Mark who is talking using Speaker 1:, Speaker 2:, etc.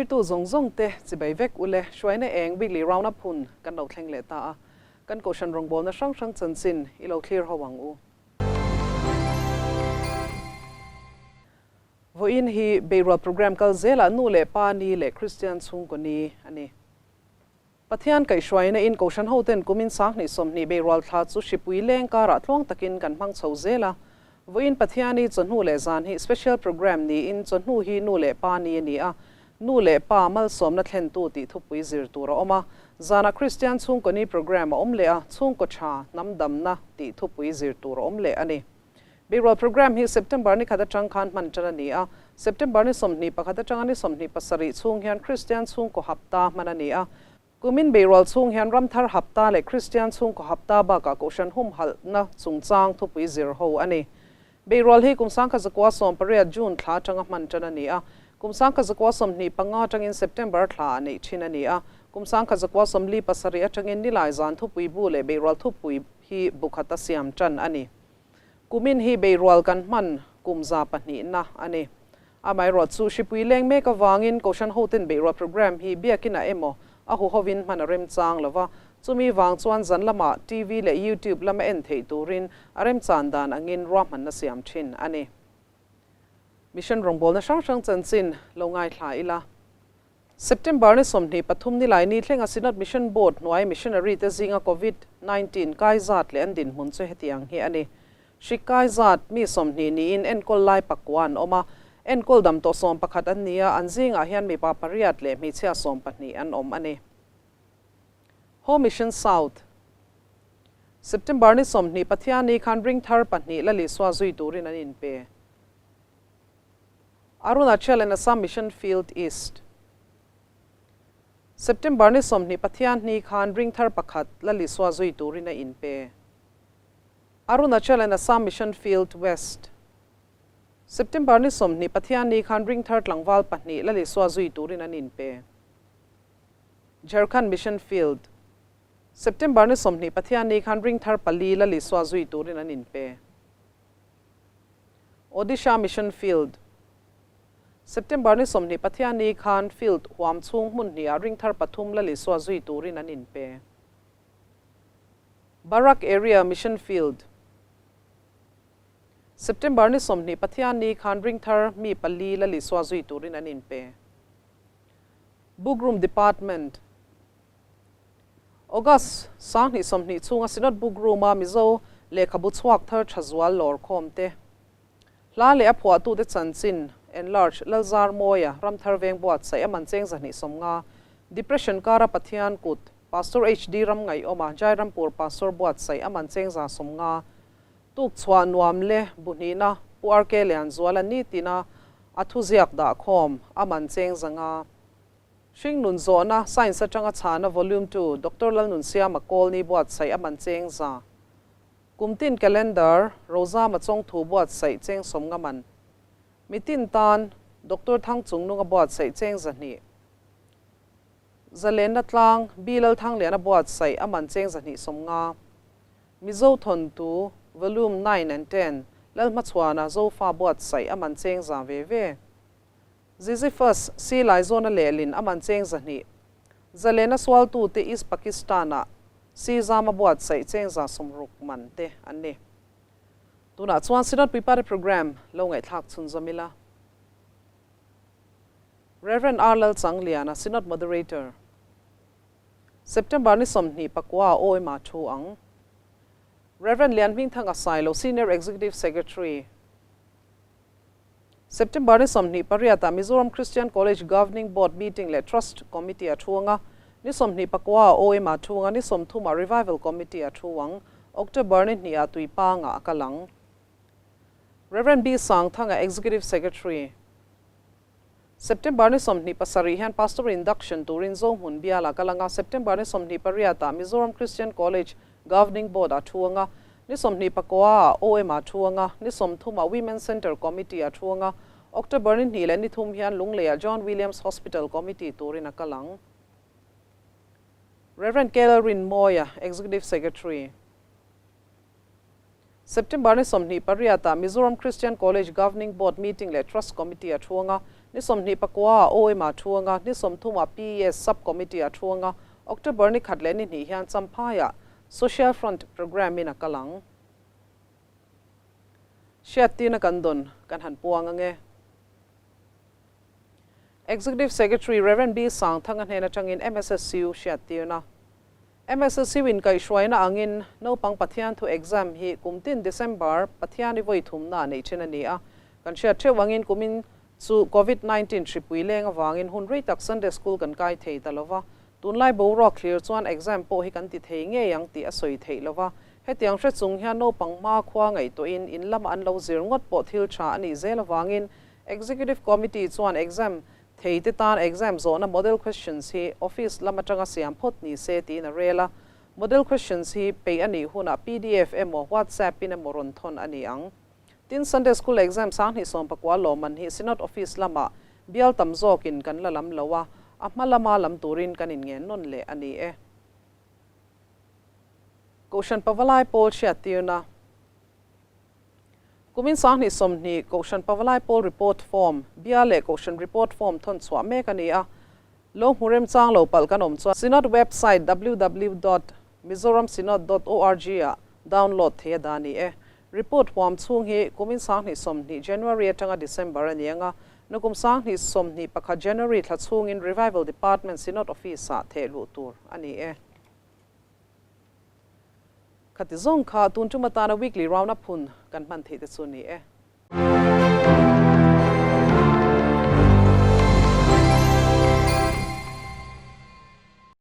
Speaker 1: Thirtu zawng zawng te chibai vek ule hruaina eng weekly round up hun kan lo thleng leh ta a, kan kohhran rawngbawlna hrang hrang chanchin i lo thlir ho ang u. Vawiin hi Beirual program kal zelah nu leh pa ni leh Kristian chhungkaw ni a ni. Pathian kaihhruaina in Kohhran hoten kumin 20 20 beirual thla chu hripui leng karah tluang takin kan hmang chho zel a. Vawiin Pathiani chawhnu leh zan hi special program niin chawhnu hi nu leh pa ni a ni a, Nu leh Pa malsawmna thlentu tih thupui zir tur a awm a. Zanah Kristian chhungkaw ni program a awm leh a, chhungkaw tha, hnam damna tih thupui zir tur a awm leh a ni. Beirual program hi September ni khat atang khan hman tan a ni a, September ni 21 atanga ni 27 chhung hian Kristian chhungkaw hapta hman a ni a. Kumin beirual chhung hian Ramthar hapta leh Kristian chhungkaw hapta bakah Kohhran humhalhna chungchang thupui zir ho a ni. Beirual hi kum 1918 June thla atanga hman tan a ni a, kum 1925 atangin September thla a neih thin a ni a, kum 1947 atangin Nilai zan thupui bu leh beirual thupui hi bu khata siam tan a ni. Kumin hi beirual kan hman kum 200na a ni. Amaherawh chu hripui leng mek avangin Kohhran hoten beirual program hi biakinah emaw a huhovin hman a remchang lo va, chumi vang chuan zan lamah TV leh YouTube lama en theih turin a remchan dan angin ruahmanna siam thin a ni. Mission rawngbawlna hrang hrang chanchin lo ngaithla ila. September ni 23 ni lai ni thlenga Synod Mission Board hnuai missionary te zinga Covid 19 kai zat leh an dinhmun chu hetiang hi a ni. Hri kai zat mi 20 niin enkawl lai pakua an awm a, enkawl dam tawh 11 an ni a, an zingah hian mipa pariat leh hmeichhia 12 an awm a ni. Home Mission South September ni 20 Pathiani khan ring thar pahnih la Lisua zui turin an inpe. Arunachal and Assam Mission Field East September ni 20 Pathianni khan ring thar pakhat la Lisua zui turin a inpe. Arunachal and Assam Mission Field West September ni 20 Pathianni khan ring thar tlangval pahnih la Lisua zui turin an inpe. Jharkhand Mission Field September ni 20 Pathianni khan ring thar pali la Lisua zui turin an inpe. Odisha Mission Field September ni 20 Pathianni khan field huam chhung hmun hnih ring thar pathum la Lisua zui turin an inpe. Barak Area Mission Field September ni 20 Pathianni khan ring thar mi pali la Lisua zui turin an inpe. Bookroom Department August 20 20 chhunga Synod Bookroom a Mizo lehkhabu chhuak thar thazual lawr khawm te. Hla leh a phuah tu te chanchin enlarge Lalzar Mawia Ramthar veng buat sai aman cheng zahnih sawmnga Depression kara Pathian kut Pastor HD ram ngai awma Jairampur Pastor buat sai aman cheng za sawmnga tuk chhuah nuam le buhnina Pu RK Lian zuala ni tina a thu ziak dah khawm aman cheng zanga Hring nun zawhna Science atanga chhana Volume 2 Dr. Lalnun Siama kawl ni buat sai aman cheng za Kumtin calendar Rosa ma chong thu buat sai cheng som nga man Mitin tan Dr. Thang chung nunga buat sai cheng za ni Zalen na tlang Bilal thang lian a buat sai aman cheng za ni som nga Mizo thon tu Volume 9 and 10 Lalma chuana zo fa buat sai aman cheng za ve ve Ziziphus si lai zona lelin aman cheng za ni Zalena swal tu te East Pakistan a si zama buat sai cheng za somruk man te an ni tuna chuan Synod Puipate program lo ngai thlak chun zamila Reverend R Lal Changliana Synod Moderator September ni 29 oi ma thu ang Reverend Lian Ming Thanga Sailo Senior Executive Secretary September ni 28 Mizoram Christian College Governing Board meeting le Trust Committee a thuanga ni 29 OM a thunga ni 30 Revival Committee a thuang October ni hnia tuipanga akalang Reverend B Sang Thanga Executive Secretary September ni 27 hian Pastor Induction turin zo hmun biala kalanga September ni 28 Mizoram Christian College Governing Board a thuanga ni 29 OM a thuanga ni 30 Women Center Committee a thuanga October ni hnih leh ni thum hian Lungleia John Williams Hospital Committee turin a kalang Reverend Kelal Rinmoya Executive Secretary September ni 28 Mizoram Christian College Governing Board meeting le Trust Committee a thuanga Ni 29 ah OM ah thu anga, ni 30 ah PES Sub Committee ah thu anga, October ni khat leh ni hnih hian Champhai ah Social Front Programme in a kal ang. Hriattirna kan dawn kan han puang ange. Executive Secretary Rev. B. Sangthanga hnen atangin MSSU hriattirna. MSSU in kaihhruaina angin naupang Pathian thu exam hi kum tin December Pathian i vawi thumna neih thin a ni a. Kan hriat theuh angin kumin chu Covid 19 hripui leng avangin hun rei tak Sunday School kan kai thei ta lova. Tunlai boruak thlir chuan exam pawh hi kan ti thei ngei ang tih a sawi theih lova. Hetiang hre chung hian naupang hma khua ngaihtuahin in lama an lo zir ngawt pawh thil tha a nih zel avangin Executive Committee chuan exam thei te tan exam zawhna model questions hi office lam atanga siam phawt ni se tiin a rel a. Model questions hi peih a nih hunah pdf emaw WhatsApp in emaw rawn thawn a ni ang. Tin, Sunday School exam 2019 lawmman hi Synod Office lamah bial tam zawkin kan la lam lo a, a hma lama lam turin kan inngen nawn leh a ni e. Kohhran Pavalai Pawl hriattirna. Kumin 2020 Kohhran Pavalai Pawl Report Form, Bial leh Kohhran Report Form thawn chhuah mek a ni a. Lo hmu remchang lo palh kan awm chuan Synod website www dot mizoramsynod dot org ah download thei a dah a ni e. Report huam chhung hi kumin 2020 January atanga December a ni ang a, nukum 2021 January thla chhungin Revival Department Synod Office ah theh luh tur a ni e. Khati zawng kha tun tum atana weekly round up hun kan hman theih te chu a ni e.